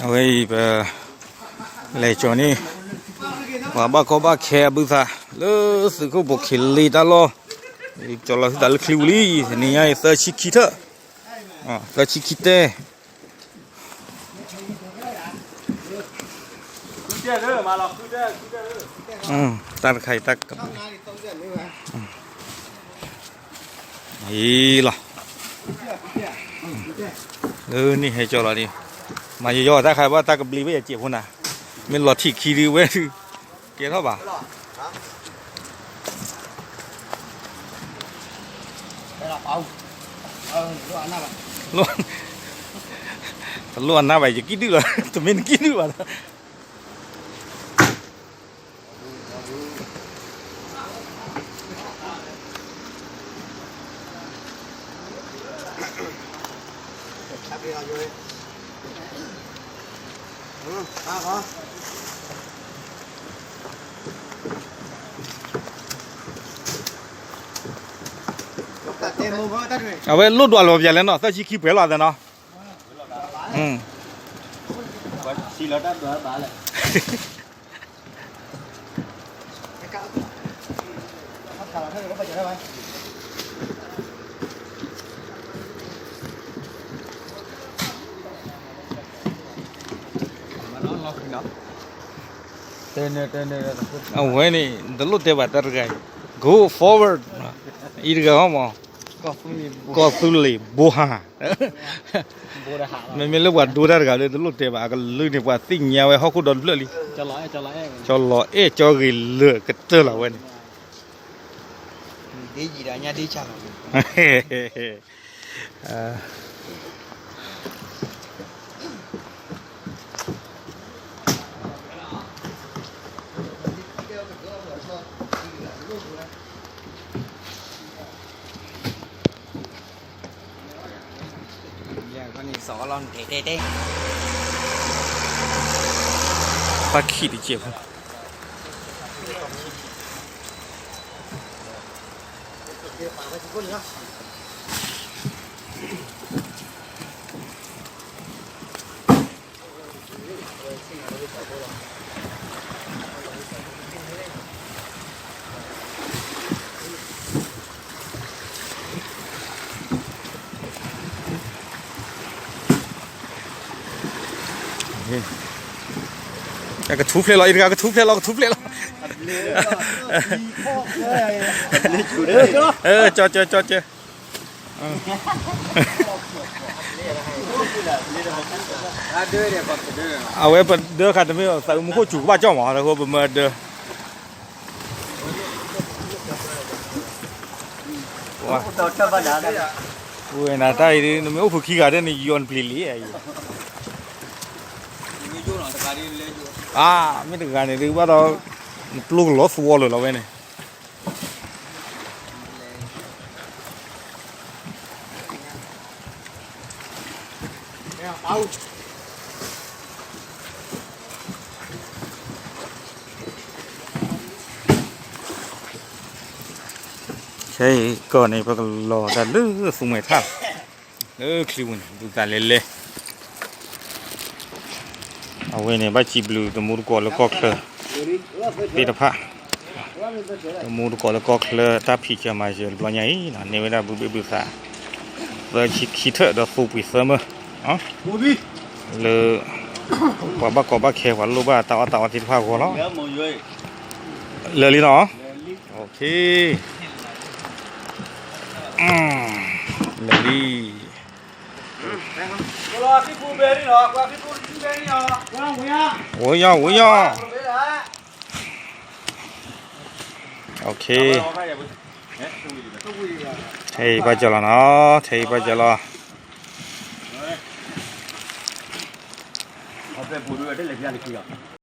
အဝဲအံၤ ပလဲၤကၠီၤန့ၢ် ပှၤဘၣ်ကီဘၣ်ခဲအဘုၣ်သး လၢသုးခိၣ်ဖိခံလ့တၢ်လီၢ်, ကၠီၤလီၤသုသးလၢချံပူၤလံ, တနံၤညါအံၤ သၢဆံခံထၢၣ်, သၢဆံခံတဲ တၢ်တခါအံၤ တၢ်ကဘျံး အံၤလီၤ, လၢန့ၣ်ဟဲကၠီၤလီၤဒံး, မၤယယီၤတၢ်ခါဘၣ် တၢ်ကဘျံးဘၣ်ယစဲးဖိနၤ, မ့ၢ်လီၤထံၣ်ခံဒုးဝဲဒုး ကဲထီၣ်ဘၣ် တလိၣ်အနၢ်ဘၣ် ယကံၣ်ဒုၣ်လီၤ, တမ့ၢ်နကံၣ်ဒုၣ်ဘၣ်လီၤ. အဝဲလိၣ်ဒွးလီၤပျၢၤလဲၣ်နီၤ, သၢဆံခံပှဲၤလီၤသးနီၤ. အဝဲန့ၣ် တလိၣ်တဲဘၣ်တၢ်တဂၤအံၤ go forward အံၤတဂၤဟီမး ကီၢ်သူလ့ၤဘိဟါ, မ့မ့ၢ်လၢပှၤဒိတၢ်တဂၤလၢတလိၣ်တဲဘၣ် အကလုာ်န့ၣ် ပှၤသ့ၣ်ညါဝဲဟီၣ်ခိၣ်ဒီတဖျၢၣ်လံ, ကၠီလီၤအဲၣ်ကၠီဂ့ၤလၢာ်ကတၢၢ်လီၤဝဲန့ၣ် ဘၣ်ခံးတကဲးဖိ ကထူဖျဲးလီၤ အံၤတဂၤ ကထူဖျဲးလီၤ ကထူဖျဲးလီၤ ကၠီကၠီကၠီကၠီ အဝဲပဒၢခါတမ့ၢ် သးအုးမူခိၣ်စူၤကဘၣ်ကၠီမး တၢ်ဃိပမၢဒၢ ဝဲနၤတၢ်အံၤ နမ့ၢ်အိၣ်ဖုးခံဂၤဒဲးန့ၣ် ယီၤနပျံၤလံအံၤ အါ မ့ၢ်တဂၤန့ၣ်ဒုးဘၣ်ဒီး နပျိကလီၤသဝီလၢာ်လီၤဝဲန့ၣ် ခဲအံၤကီၢ်န့ၣ် ပကလီၤတၢ်လၢသူမှဲၤထၣ် လၢချံပူၤန့ၣ် ဒုးသးလဲၤလဲၤ အဝဲန့ၣ် ဘၣ်စံးဘျုးတမူတကိးလၢကီၢ်ချၢ သ့ၣ်တဖၣ် တမူတကိးလၢကီၢ်ချၢ တၢ်ဖံးစၢၤမၤစၢၤတဘျီညါအံၤ န့ၢ်ဝဲဒၣ်ဘုဘ့ၣ်ဘုသး သၢဆံခံထၢၣ်ဒီးသူပှ့ၤသၢမၢ လၢ ပှၤဘၣ်ကီဘၣ်ခဲ ပှၤလိၣ်ဘၣ်တၢ်အီၣ်တၢ်အီသ့ၣ်တဖၣ်အဂီၢ်လီၤ. လၢာ်လံနီၤ OK လၢာ်လံ ဝံၤယီၤ ဝံၤယီၤ OK ထဲအံၤဘၣ်ကၠီၤလီၤနီၤ ထဲအံၤဘၣ်ကၠီၤလီၤ အဖဲပူၤဒုးတလဲၤဖျါတခံလီၤ